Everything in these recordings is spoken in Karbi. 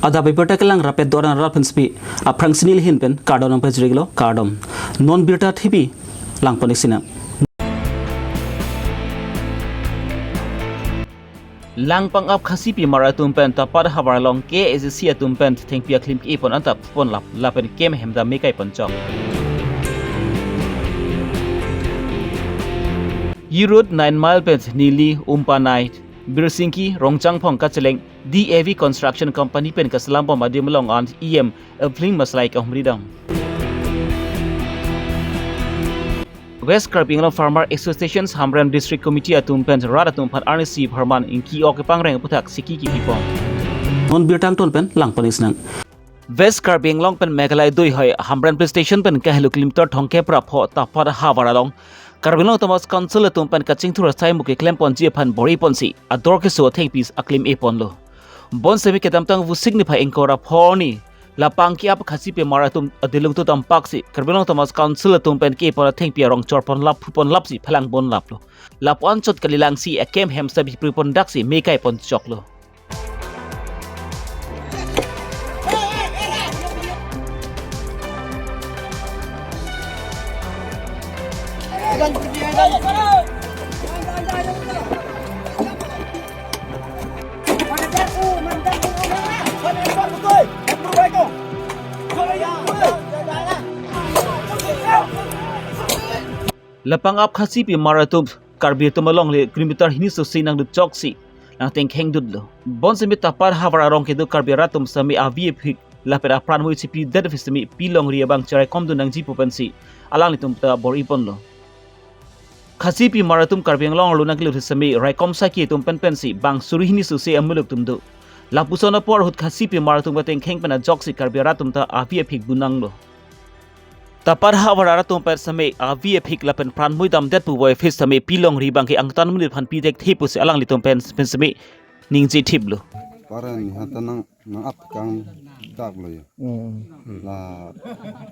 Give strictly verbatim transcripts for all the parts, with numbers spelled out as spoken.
Adap abirta kelang rapet doran rat pensi aphrang sini lihin pen kardom nangpajirlo, kardom. Non birta thipi langpon-ik sinang. Langpangap Khasi pimar atum pen Tapat havar along K A A C C atum pen thengpi aklim ke-epon antap ponlap lapen kem hem dam mekai ponchok. Yurut nine mile pen neli Umpanai Birsingki Rongchangphong kacheleng D A V Construction Company pen kaselam bom adim along an E M Evelyn Maslai kahumri dam. West Karbi Anglong Farmer Association Hamren District Committee atum pen rat atum aphan arnisi pharman ingki-ok kepangreng aputhak siki kipipon. Non birta angton pen langpon-ik sinang. West Karbi Anglong pen Meghalaya duihoi Hamren Police Station pen kahelo kilometer thomkep ra pho Tapat havar along Karbi Anglong Autonomous Council atum pen kachingthur asai muke klemponji aphan bor-iponsi ador keso athengpi aklim eponlo. Bonseme kedamtang Vosik niphai ingkoi ra pho arni lapangkiap Khasi pimar atum adilung tu tampaksi Karbi Anglong Autonomous Council atum pen ke-epon athengpi arong chorponlap phuponlapsi phelang ponlaplo. Lapu-an chot kalilangsi akem hem sabi pripon daksi mekai ponchoklo. Lapangap Khasi pimar atum Karbi atum along le kilometer hini sose nangdut choksi nangtengkheng dutlo. Bonseme Tapat havar arong kedo Karbi arat atum seme avi aphik lapen apran mui chipi det aphik seme pilongri abang cheraikomdun nangji pu pensi alanglitum ta bor-iponlo. Khasi pimar atum Karbi Anglong arlo nangkelut seme raikom saki atum pen pensi bang suri hini sose amuluk atum do. Lapuson apor ahut Khasi pimar atum katengkheng pen ajoksi Karbi arat atum ta avi aphik bunanglo. Tapat havar arat atum pen seme avi aphik lapen pran mui damdet pu voi phis seme pilongri abangke angtan monit aphan pithekthe pusi alanglitum pen pen seme ningje thiplo. Paran hata nang nang ap kangdaklo yo. Hmm. La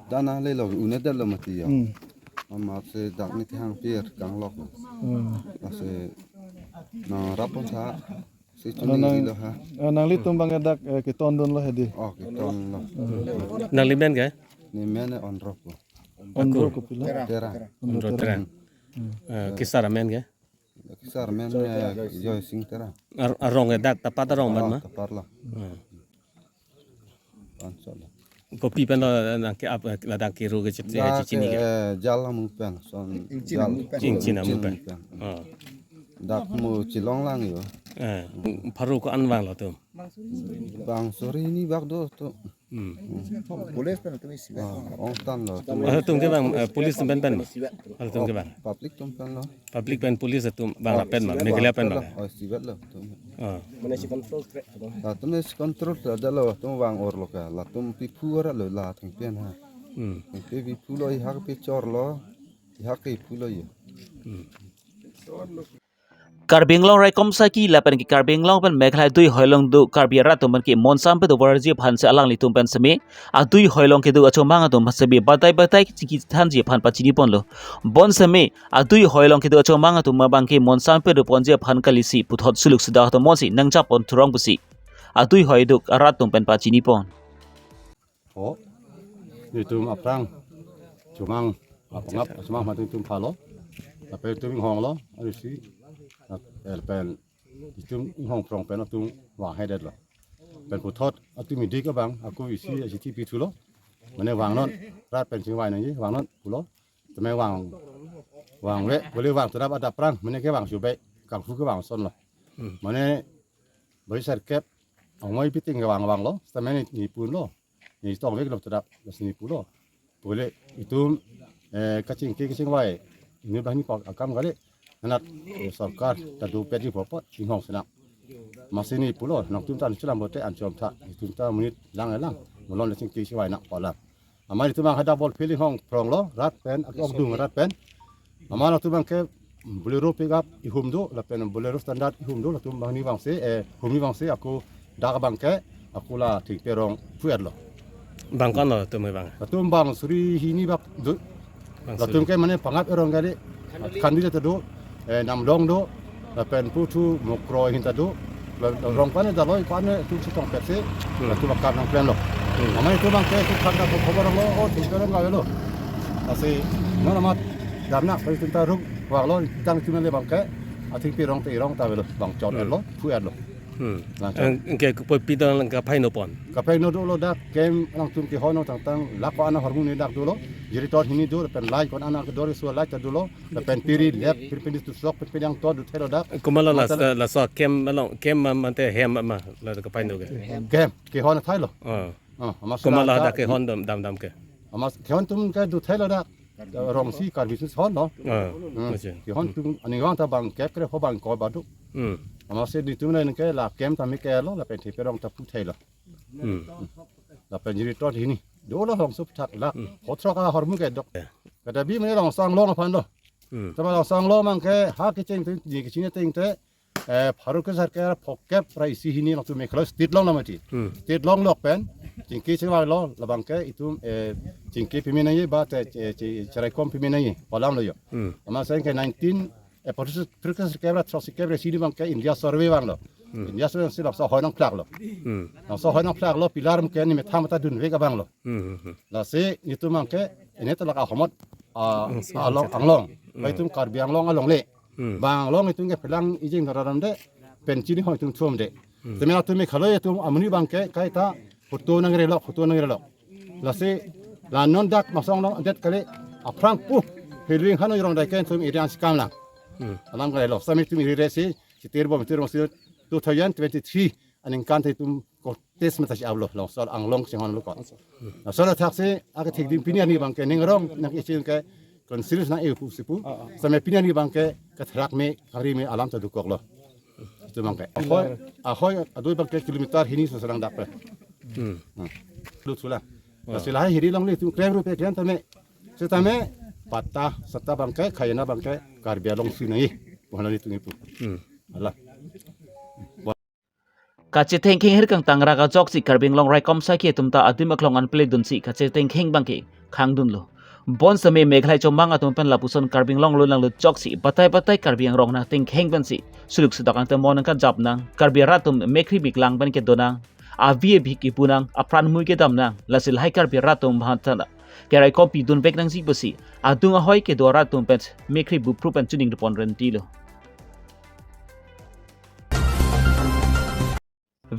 dana lelo unedetlo mati yo. Hmm. Amatsi dak ni thang pir kanglok. Hmm. Lasi nang rapon tha si Ano chuni nang, lo ha. Eh, nanglitum abang dak, eh, ketondunlo hedi. Oh, ketondunlo. Nangli men ke? Ne men Onrok ko. Onrok kopilo? Tera. Onrok Tera. Hmm. Eh, kisar amen ke? Kisar amen, eh, Joy Sing Tera. Ar-, arong ke dak Tapat arong man ma? Tapat lo. Hmm. Pansol lo. Kopi pen lo nangke-ap, eh, ladak keru ke chit, eh, dak, chini ke? Eh, jal amu pen, son. Ingchin jal amu pen. Ingchin amu pen. Ingchin amu pen. Oh. Dak mo chilonglang yo. Eh, pharo ko-an vanglo atum? Bang suri hini bak do atum. Hmm. Police pen atum isi. Ah, ongtan lo. Atum ke bang, eh, police atum pen pen ma? Atum ke bang? Public atum pen lo. Public pen police atum vang lapen ma, Meghalaya pen ma? Oh, isivet lo atum. Ah. Mane si control threat atum. Latum si control threat lo, atum vang-orlo ke. Latum pi phu ra lo la thengpi an ha. Hmm. Thengpi pi phulo, ihak pi chorlo. Ihak pi phulo yo. Hmm. Karbi Anglong raikom saki lapen ke Karbi Anglong pen Meghalaya duihoi along do Karbi arat atum pen ke monsam pe dovarji aphan si alanglitum pen seme aduihoi along kedo achomang atum seme batai batai chingki thanji aphan pachiniponlo. Bonseme aduihoi along kedo achomang atum abangke monsam pe doponji aphan kalisi puthot suluk suda atum monsi nangjapon thurong pusi aduihoi do arat atum pen pachinipon. Oh, itum aphrang chomang, apangap chomang mati itum phalo. Lapen itum inghonglo, arisi, lapen itum inghong prong pen atum vanghedet lo. Pen puthot atum idik abang, ako isi isi tipi thulo. Mane vangnon, rat pen chingvai nangji, vangnon pulo. Tame vang, vangve, pule vang tadap adap prang, mane ke vang sube, kangphu ke vang son lo. Hmm. Mane, bari serkep, ongoi piting ke vang vanglo, tame ne, ne punlo. Ne tongvek lo tadap, lasi ne pulo. Pule itum, eh, kachingki kachingvai, ne bang ne pak akam kali. Anat, eh, sorkar ta dopet ji apot, inghong sinang. Masi ne pulo, nangtum ta ne chelam bote an chom tha, itum ta monit lang lang, malom le chingki chingvai nang palang. Amat itum abang hadak ball field inghong pronglo, rat pen, ak-, okdung rat pen. Amat itum abangke Bolero pickup ihum do, lapen Bolero standard ihum do, latum abang ne vangsi, eh, hum ne vangsi, ako dak abangke, ako la thik perong phuerlo. Bang ko-an lo atum abang? Latum bang suri hini bak do. Bang suri. Latum ke mane pangap erong kali, Khandili ta do, eh, Namlong do, lapen puthot Mokroh ahin ta do, Rong ko-an daloi ko-an tu chetong pet si, Hmm. tu bakar nang plan lo. Hmm. Amat itum abangke itum than ta khobor lo, oh, thengpi arong kave lo. Lasi non amat damna, itum ta ruk vak lo, tang itum le abangke, athengpi arong te arong ta ave lo, bang chot Hmm. lo, phu lo. Hmm. Bang chot. Ang, ang ke kopi dang lang kaphai no pon. Kaphai no dolo dak, camp along itum kehon tangtang, lak ko-an ahormu ne dak dolo, generator hini do, pen light ko-an kedor so light ta dolo, lapen piri lep, piri pini tusok, piri pini angtor, do thelo dak. Komat lo la, Mata la, laso camp along, camp ma, mate hem ma, la kaphai no ke. Camp, kehon thai lo. Ah. Ah, amat Komat lo la dak dak kehon dam, dam, dam ke. Amat kehon atum ke do thelo dak. Rong si Karbi si hon lo. Ah. Hmm. Acha. Kehon atum aning vang ta bang kep kre ho bang ko badu. Hmm. Amat si netum nang ke la camp ta me ke lo, lapen thengpi arong ta phu thai lo. Hmm. Lapen generator hini. Dolo hong sup thak lak. Hmm. Hothrok ahormu ke dok. Ya. Kadabi mane Longso Anglong aphan lo. Hmm. Tama Longso Anglong abangke ha kecheng te, ni kecheng te, eh, pharo ke sarkar phokep ra isi hini along tu Meghalaya state along lo mati. Hmm. State along lo pen, chingki chingvai lo, labangke itum, eh, chingki pimi nangji ba te, che-, che-, cheraikom pimi nangji, pu alam lo jo. Hmm. Amat si ke nineteen, eh, pharo ke sarkar ra throksi kep ra isi hini abangke India survey vang lo. Hmm. India survey si Longso ahoi nangphlak lo. Hmm. Longso ahoi nangphlak lo, pillar muken ni methang mata dunvek abang lo. Hmm, hmm, hmm. Lasi netum abangke, ini telak ahomot, ah, Hmm, along, anglong. Hmm. Ba itum Karbi Anglong alongle. Hmm. Bang along itum keplang ijing noraram de, pen chini hong itum thum de. Hmm. Teme atum Meghalaya atum amonit abangke, kaita photo nangrelo, photo nangrelo. Lasi, la non dak masong along det kali, aphrang pu, Hillview hanu irong dai ke itum iri an si kam lang. Hmm. Alam kali lo, sami itum iri re si, si ter bom, ter bom si, two thousand twenty-three, aningkan te itum contest mata si ablo, Longso Anglong chinghon lo ko. Longso lo thak si, ake thik ding pini arni abangke, ning rong, nang isi ke, consider nang e pu si pu, sami pini arni abangke, katherak me, kari me, alam ta dokok lo. Itum abangke. Ahoi, ahoi, adui abangke kilometer hini so serang dak pe. Hmm. Hmm. Lut sulang. Wah. Lasi lahai hiri along le itum krem rupe krem tame. Setame, patta, satta abangke, khajana abangke, Karbi Anglong si nai. Pu hana netum ipu. Hmm. Ala. Kachethengkheng ahirkang tang ra kachok si Karbi Anglong raikom asaikhi atum ta adim aklong an pledun si kachethengkheng abangke khangdunlo. Bonsitame Meghalaya chomang atum pen lapuson Karbi Anglong lonang lo chok si batai batai Karbi Anglong nangthengkheng pensi suluk sedok angtemo nangkajap nang, Karbi arat atum mekhri miklang pen kedo nang, avi avi kipu nang, apran mui kedam nang, lasi lahai Karbi arat atum bhantana keraikom pidunvek nangji pusi adung ahoi kedo arat atum pen mekhri bupru pen chuning rupon renti lo.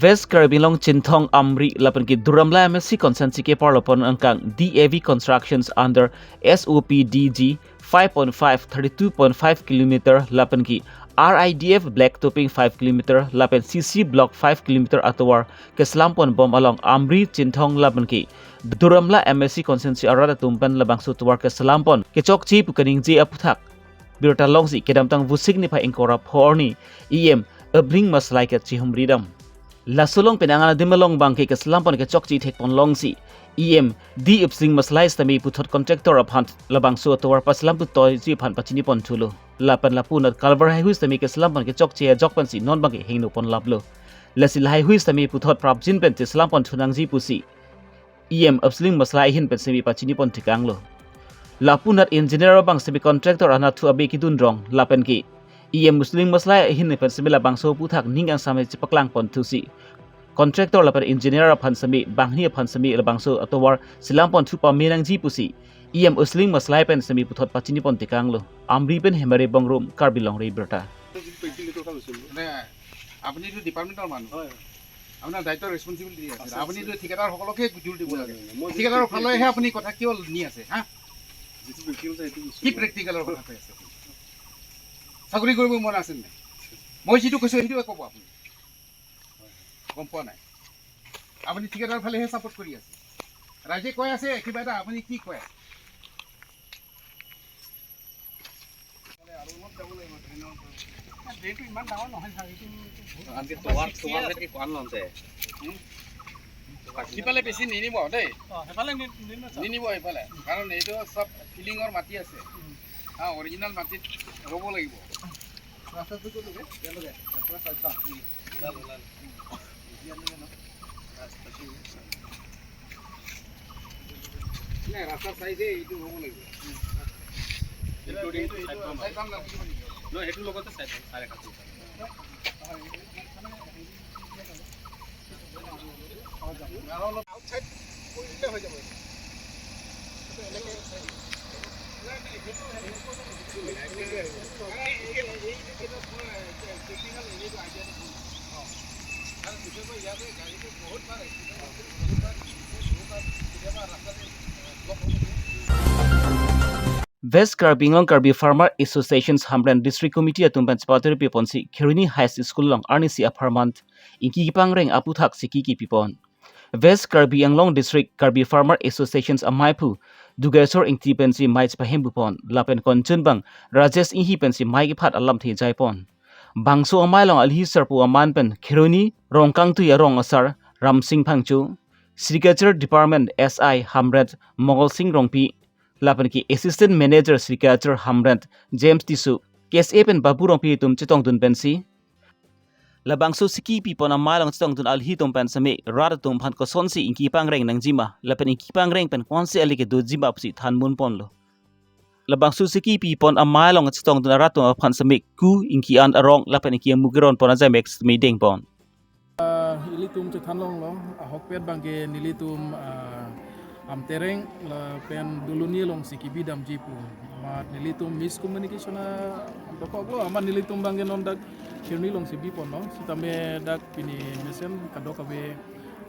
West Karbi Anglong Chinthong, Amri lapen ke Duar Amla M A C constituency keparlo pon angkang D A V constructions under S O P D G five point five, thirty-two point five kilometer lapen ke R I D F black topping five kilometer lapen C C block five kilometer atovar keselam pon bom along Amri, Chinthong lapen ke Duar Amla M A C constituency arat atum pen labangso tovar keselam pon kechokche pu kaningje aphuthak birta longsi kedamtang Vosik niphai ingkoi ra pho arni E M Apsling Maslai kachihumri dam. Laso along penang an adim along abangke keselam pon kechokche thek pon longsi E M D Apsling Maslai sitame puthot contractor aphan labangso atovar paselam putoiji aphan pachini pon thulo. Lapen lapu anat culvert haihui sitame keselam pon kechokche ajok pensi non abangke hingno pon laplo. Lasi lahaihui sitame puthot prapjin pen cheselam pon thunangji pusi E M Apsling Maslai ahin pen sitame pachini pon thekanglo. Lapu anat engineer abang sitame contractor anat thu abe kidun rong lapen ke E M Apsling Maslai ahin pen sitame labangso aphuthak ning kangsam chepaklang pon thusi contractor lapen engineer aphan sitame banghini aphan sitame labangso atovar selam pon thu pame nangji pusi E M Apsling Maslai pen sitame puthot pachini pon thekanglo. Amri pen Hemari Bongrung, Karbi Longri Abirta. মানে, আপুনিতো ডিপাৰ্টমেণ্টৰ মানুহ। হয়। আপোনাৰ দায়িত্ব ৰেছপনচিবিলিটি আছে। আছে, আছে। আপুনিতো ঠিকাদাৰসকলকহে জোৰ দিব লাগে। নাই, নাই, মই যিটো ঠিকাদাৰৰ ফালেহে আপুনি কথা কিয় নি আছে, হা? যিটো প্ৰেক্টিকেল আছে, সেইটো কৈছোঁ। কি প্ৰেক্টিকেলৰ কথা কৈ আছে আপুনি? চাকৰি কৰিব মন আছে নাই? মই যিটো কৈছোঁ, সেইটোৱে ক'ব আপুনি। গম পোৱা নাই? আপুনি ঠিকাদাৰৰ ফালেহে ছাপোৰ্ট কৰি আছে। ৰাইজে কৈ আছে কিবা এটা, আপুনি কি কৈ আছে? ড্ৰেইনটো ইমান ডাঙৰ নহয় ছাৰ, এইটো বহুত আনকি ডাঙৰ। তোৱাৰ, তোৱাৰ খেতি কোৱা নহ'লে। হুম? সিফালে বেছি নিনিব দেই। অ, সেইফালে নি-, নিনিব ছাৰ। নিনিব সেইফালে, কাৰণ এইটো চব ফিলিঙৰ মাটি আছে। উম। হা, অৰিজিনেল মাটিত ৰুব লাগিব। ৰাস্তাটো ক'ত লাগে? ইয়াত লাগে। ইয়াৰ পৰা চাইছা? উম। ওলাল, ওলাল। উম। ইয়াত লাগে ন? ৰাস্তাটো। নাই, ৰাস্তাৰ চাইডে এইটো হ'ব লাগিব। এইটো, এইটো, এইটো চাইড পাম। চাইড পাম লাগিব নেকি? নহয়, সেইটো লগতে চাইড পাম, চাৰে সাতশ। হয়, এইটো মানে আৰু অলপ আউটছাইড কৰিলে হৈ যাব এইটো। এইটো এনেকে নাই, নাই, সেইটো, সেইটো, সেইটো, নাই, নাই, এইটো, এইটো, এইটো, এইটো, টেকনিকেল এইটো আইডিয়াটো ভুল। অ। আৰু কেতিয়াবা ইয়াতে গাড়ীটো বহুত বাৰ এক্সিডেণ্ট হয়, বহুত বাৰ, বহুত বাৰ কেতিয়াবা ৰাস্তাতে ব্লক হ'ব। West Karbi Anglong Karbi Farmer Associations Hamren District Committee atum pen chepaturi piponsi Kheroni High School along arnisi apharman ingki kepangreng aputhak siki kipipon. West Karbi Anglong District Karbi Farmer Associations amaiphu Dugeswar Ingti pensi mai chepahempupon lapen konchunbang Rajesh Inghi pensi mai kephat alamthe jaipon. Bangso amei along alhi sarpo aman pen Kheroni Rongkangtui arong asar Ramsing Phangcho, Agriculture Department S I Hamren Mongol Sing Rongpi, lapen ke Assistant Manager Agriculture Hamren James Tisso, K S A pen Babu Rongpi atum chetongdun pensi labangso siki pipon amei along chetongdun alhi atum pen seme rat atum aphan kosonsi ingki pangreng nangjima lapen ingki pangreng pen konsi ale kedojima pusi thanmunponlo. Labangso siki pipon amei along chetongdun arat atum aphan seme ku ingki an arong lapen ingki amuk keronpon ajai mek seme dengpon. Ah, ilitum chethanlonglo, ahokpet abangke nelitum, ah, Amtereng lapen Doloni alongsi kebidamji pu. Amat nelitum miscommunication a dokoklo, amat nelitum abangke non dak Kheroni alongsi biponlo. Sitame dak pini mesen kadokave,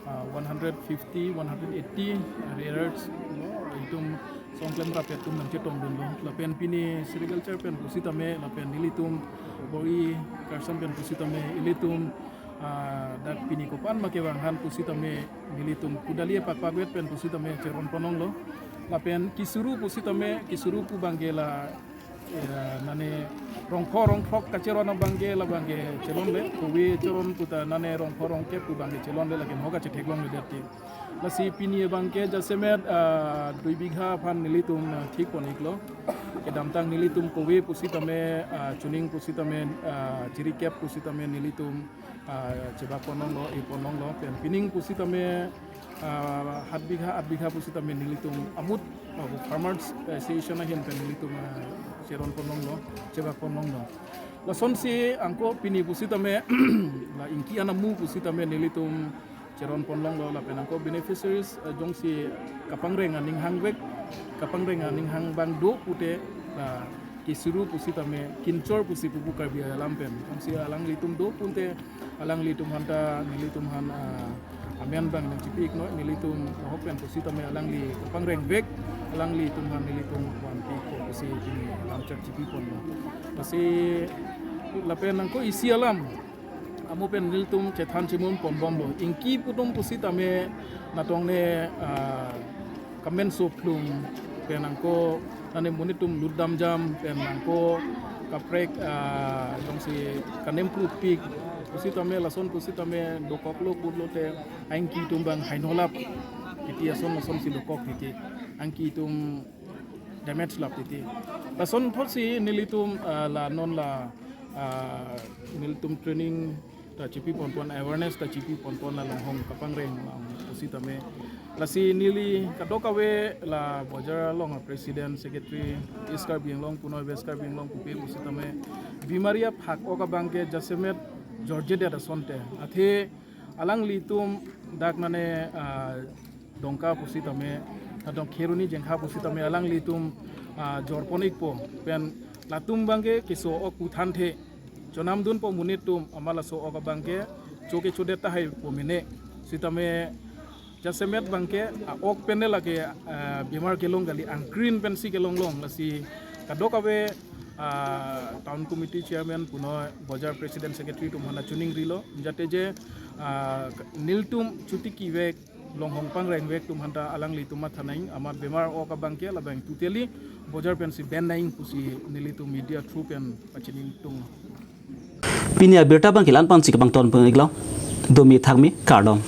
ah, one hundred fifty, one hundred eighty arrears lo, itum songklem rapet atum nangchetongdunlo. Lapen pini agriculture pen pusitame, lapen nelitum Bor-i Karsam pen pusitame, ilitum ah, dak pini kopan ma kevang han pusitame nelitum kudali pakpakvet pen pusitame cheronponlonglo. Lapen kesuru pusitame, kesuru pu abangke la, eh, nane rongpho rongthrok kacheron abangke la abangke chelongle, kove cheron puta nane rongpho rongkep pu abangke chelongle, lapen hoka chetheklongle deti. Lasi pini abangke jasemet, ah, dui bigha aphan nelitum, ah, thikpon-iklo. Kedamtang nelitum kove pusitame, ah, chuning pusitame, ah, jirikep pusitame nelitum ah, chebakponlonglo, iponlonglo, pen pining pusitame, ah, hat bigha, at bigha pusitame nelitum amut, ah, Farmers Association ahin pen nelitum, ah, cheronponlonglo, chebakponlonglo. Lasonsi angko pini pusitame, la ingki an amu pusitame nelitum cheronponlonglo, lapen angko beneficiaries, ah, jongsi kapangreng aning hangvek, kapangreng aning hangbang do pute, la kesuru pusitame, kinchor pusi pupu Karbi alam pen. Jongsi alanglitum do pute, alanglitum aphanta, nelitum aphan, ah, amen abang nangchipi-iknoi, nelitum ahok pen pusitame alangli kapangrengvek, alanglitum aphan nelitum vanpi-ikpo pusi pini lamchak chipiponlo. Lasi lapen angko isi alam amu pen nelitum chethan chimunponbomlo. Ingki pu atum pusitame natong ne, ah, kamenso plung pen angko nane monit atum lutdamjam pen angko kaprek, ah, jongsi kanempru pik pusitame, lason pusitame dokoklo putlote angki atum abang hainolap titi, ason lasonsi dokok titi, angki atum damage lap titi. Lason thotsi nelitum, ah, la non la, ah, nelitum training ta chipiponpon, awareness ta chipiponpon la longhong kapangreng, ah, pusitame. Lasi neli kadokave la bojar along a president, secretary, East Karbi Anglong punoi West Karbi Anglong pupe pusitame bimari aphak ok abangke jasemet jorjedet asonte. Athe alanglitum dak nane, ah, Dongka pusitame, atong Kheroni Jengkha pusitame alanglitum, ah, jorpon-ikpo pen latum abangke keso ok puthanthe chonamdunpo monit atum, amat laso ok abangke choke chodet tahai po mene. Sitame jasemet abangke, ah, ok pen ne lake, ah, bimar kelong kali, angkrin pensi kelonglong. Lasi kadokave, ah, town committee chairman punoi bojar president secretary atum aphanta chuningrilo, jate je, ah, nelitum chutikivek, longhong pangrengvek atum aphanta alanglitum mathanai, amat bimar ok abangke labang totally bojar pensi ban nai pusi nelitum media through pen pachinitung. Pini abirta abangke la-an pensi kepangtonpon-iklo. Domi thakmi, kardom.